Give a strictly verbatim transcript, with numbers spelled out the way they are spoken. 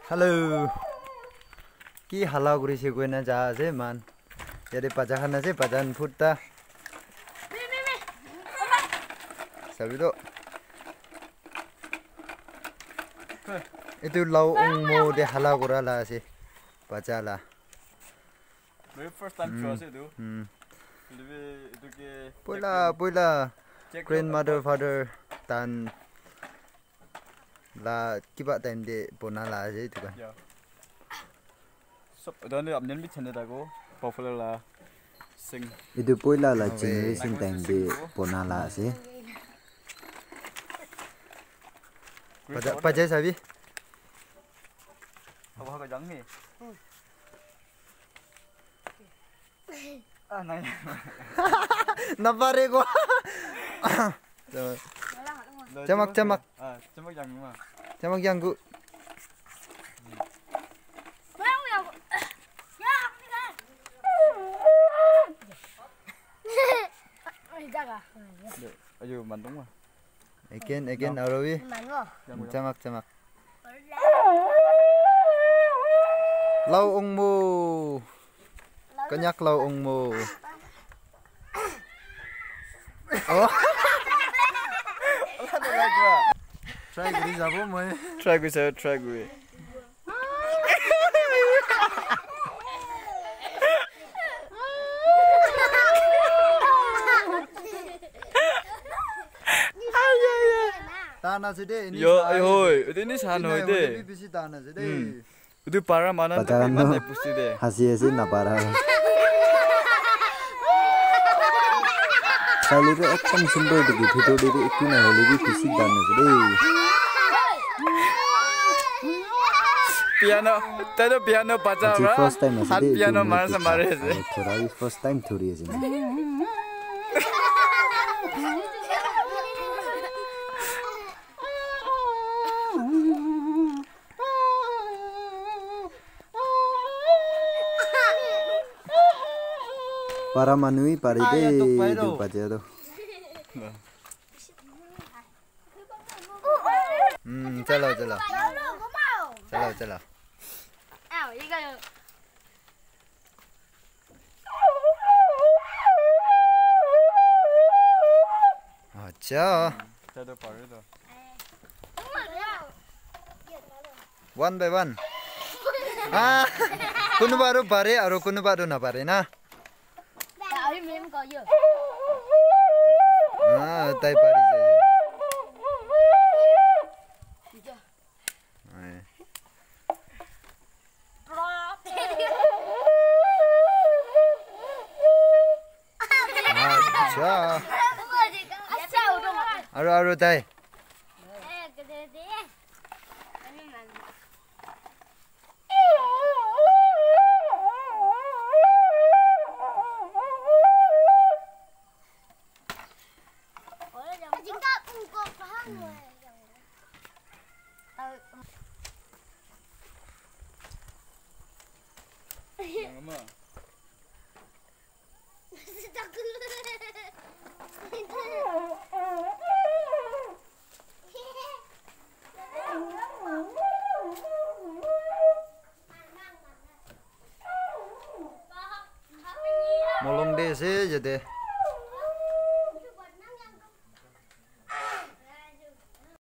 Hello. Ki hala kuri se koi na ja ase man. Yate bacha khan ase, bacha khan phutta. Sabi to. Etu lau ongmo te hala kura la ase. Bacha la. Very first time chua ase etu. Hmm. Etu ke poila, poila jackfruit grandmother, father tan la kiba time te bona la ase etu kan. Yeah. Sob, etu khan te apni khan bi chande thako, buffalo la sing. Etu poila la generation time te bona la ase. Paja, paja sabi? Abo ka jang ni? Ah, nai. Napare ko. Chamak, chamak. Ah, chamak yang ma. Chamak yang gu. Ayo, mantung ma. Again, again, aro wi. Chamak, chamak. Lau ongmo. Konyak lau ongmo. Oh. Try kuri jabo moi. Try kuri sa, try kuri. Tan ase de, ini yo, sai hoi, ase. Uti ni san hoi de. Ini bisi tan ase de. Hmm. Uti para mana. Pajaran iman no. Nai pusti de. Hasi hasi na para. Sali to ekdom sundor dikhi, bhitor de to ekku na hole bi bisi tan ase de. Piano, tai to piano baja. Aji first time ase de, piano mara sa mare ase. Thora first time thori ase. Para manu hi pare de, etu baja to. Hmm, chalo, chalo. Chalo, chalo. Acha. One by one. Ah, kunuba aru pare aru kunuba aru napare na. Ah, tai pari jai. Ai. Acha. Aru, aru tai. Molong de ase yate.